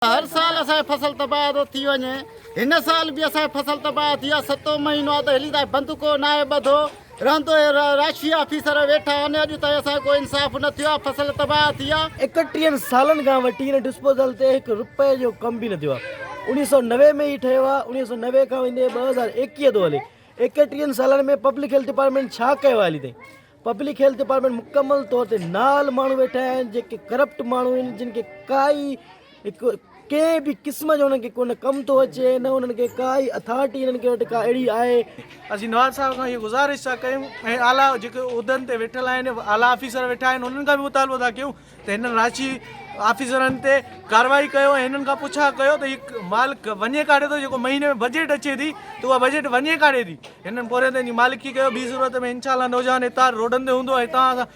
هر سال اسان جي فصل تباهه ٿو ٿي وڃي هن سال به اسان جي فصل تباهه ٿي آهي ستون مهينو آهي ته هلي تائين بند ڪو ناهي ٻڌو رهندو هي راشي آفيسر ويٺا آهن اڄ تائين اسان جو ڪو انصاف نه ٿيو آهي فصل تباهه ٿي آهي. ايڪٽيهن سالن کان وٺي هن ڊسپوزل تي هڪ رپئي جو ڪم به نه ٿيو آهي. 1990 ۾ هي ٺهيو آهي، 1990 کان ويندي 2021 ٿو هلي. ايڪٽيهن سالن ۾ پبلڪ هيلٿ ڊپارٽمينٽ ڇا ڪيو آهي هلي تائين؟ پبلڪ هيلٿ ڊپارٽمينٽ مڪمل طور تي نااهل ماڻهو ويٺا آهن جيڪي ڪرپٽ ماڻهو آهن جن کي ڪائي هڪ ڪنهن به قسم جو انهن کي ڪو نه ڪم ٿو اچي نه انهن کي ڪائي اٿارٽي انهن کي وٽ ڪا اهڙي آهي. اسين نواز صاحب کان اها گذارش ٿا ڪيون ۽ اعليٰ جيڪي عهدن تي ويٺل آهن اعليٰ آفيسر ويٺا آهن انهن کان به مطالبو ٿا ڪيون ته هنن راشي آفيسرن تي ڪارروائي ڪيو ۽ هنن کان پڇا ڪيو ته هي مال وڃي ڪاڏي ٿو جيڪو مهيني ۾ بجيٽ اچي ٿي ته اها بجيٽ وڃي ڪاڏي ٿي هنن پورهيتن جي مالڪي ڪيو ٻي صورت ۾ انشاء الله نوجوان اتحاد روڊن تي هوندو ۽ توهان سان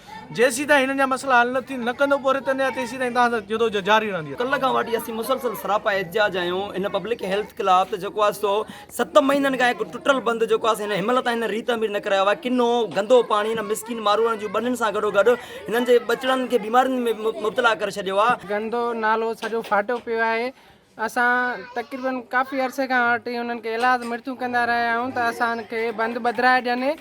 جيسيتائين هنن جا مسئلا حل نه ٿي نه ڪندو پورهيتن جا تيسيتائين توهان سان جدوجهد جاري رهندي. ڪلهه کان وٺي اسين مسلسل سراپا احتجاج آهيون هن پبلڪ هيلٿ خلاف ته جيڪو آهي سو ست مهينن کان هڪ ٽٽل بند جيڪو آهي سو هن هن مهل تائين هن ري تعمير نه ڪرايو آهي ڪنو گندو پاڻي هن مسڪين ماروئڙن جون ٻنين سان گڏو گڏ هنن جي ٻچڙن کي بيمارين ۾ مبتلا ڪري ڇڏيو آهي. گندو نالو سڄو ڦاٽو پيو آهي اسان تقريبن ڪافي عرصي کان وٺي انهن کي ايلاز مرتيون ڪندا رهيا آهيون ته اسان کي بند ٻڌرائي ڏين ۽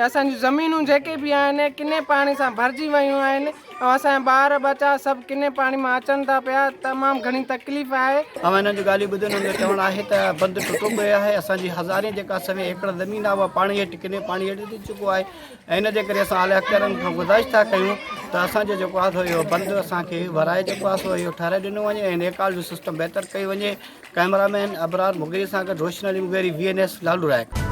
اسان جون زمينون جيڪي به آهن ڪني پاڻي سان ڀرجي ويون آهن ۽ اسان جا ٻار ٻچا سڀ ڪني پاڻي مان اچن ٿا پيا تمام گهڻي تڪليف آهي. اوهان انهن جون ڳالهيون ٻڌو انهن جو چوڻ آهي ته بند ٽٽو پيو آهي اسان جي هزارين جيڪا سوين ايڪڙ زمين آهي اها پاڻي هيٺ ڪني پاڻي هيٺ اچي چڪو آهي ۽ ان جي ڪري اسان اعليٰ اختيارن کان گذارش ٿا ڪيون ته اسان جو جيڪو آهي سو اهو بند اسان کي ورائي جيڪو آهي سو اهو ٺهرائي ڏنو وڃي ۽ نيڪال جو سسٽم بهتر ڪيو وڃي ڪئميرا مين ابرار مغيري سان گڏ Roshan Ali Mugheri V N S Lalo Raik.